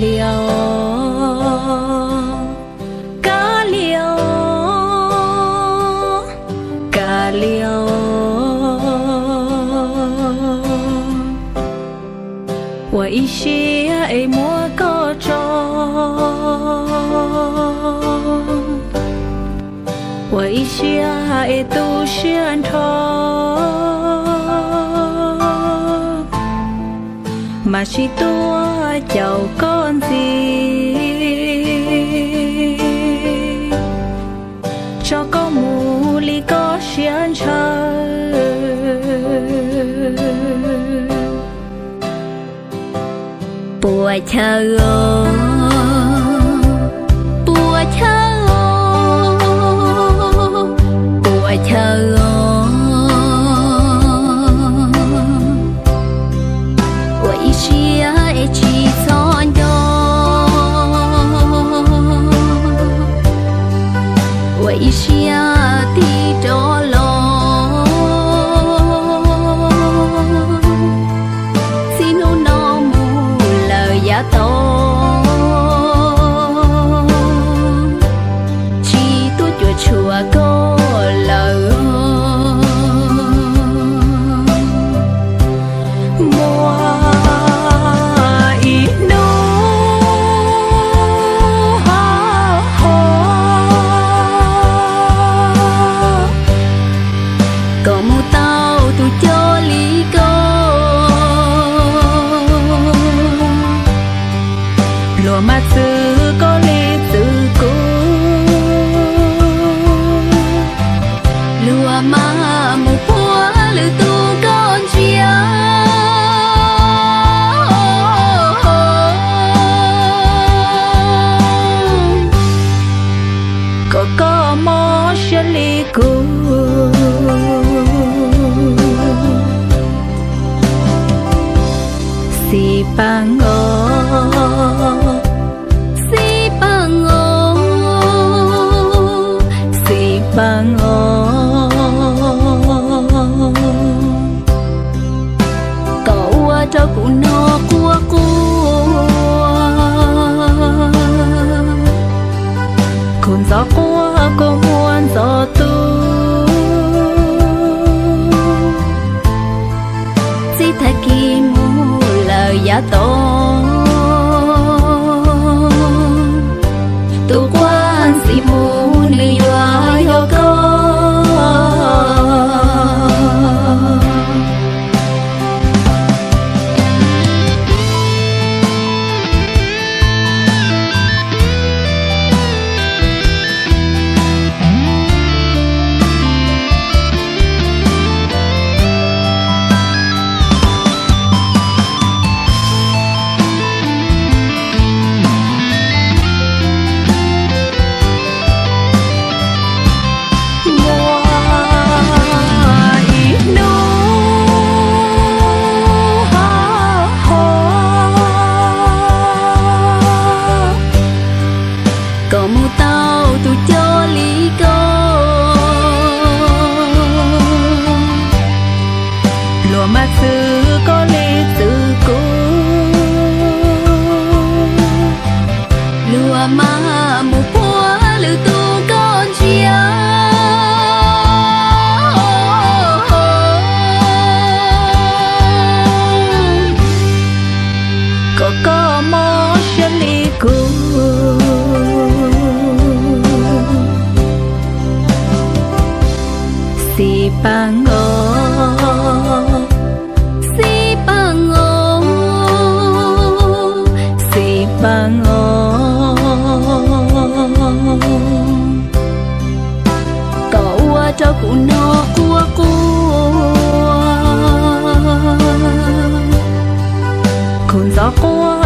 Lios, kab lios, kab lios, ua ib siab es muab koj tso, ua ib siab es tu siab nrho, mas sib tuaj caum koj ntxiv, tso koj mus li koj siab ntshaw. Puas chaw os, puas chaw os, puas chaw os, ua ib siab es tsis txhob nco, ua ib siab tig rov los, txij hnub no mus lawm yav tod, tsis tuaj cuam tshuam koj lawm. Muaj ib hnub ho ho, koj mus tau tus coj li koj, luag mas txwv koj li txwv kuv, luag mas mus puag lwm tus koj ntsia, kom koj mob siab li kuv. Xis pas os, xis pas os, xis pas os, koj ua rau kuv no quaj quaj, kuv ntxov quaj kua muag ntxov tu, txij tag kis mus lawm yav tod, tus quaj ntxiv mus nws yuav yog koj. Muaj ib hnub ho ho, koj mus tau tus coj li koj, luag mas txwv koj li txwv kuv, luag mas mus puag lwm tus koj ntsia, kom koj mob siab li kuv. Xis pas os, xis pas os, xis pas os, koj ua rau kuv no quaj quaj, kuv ntxov quaj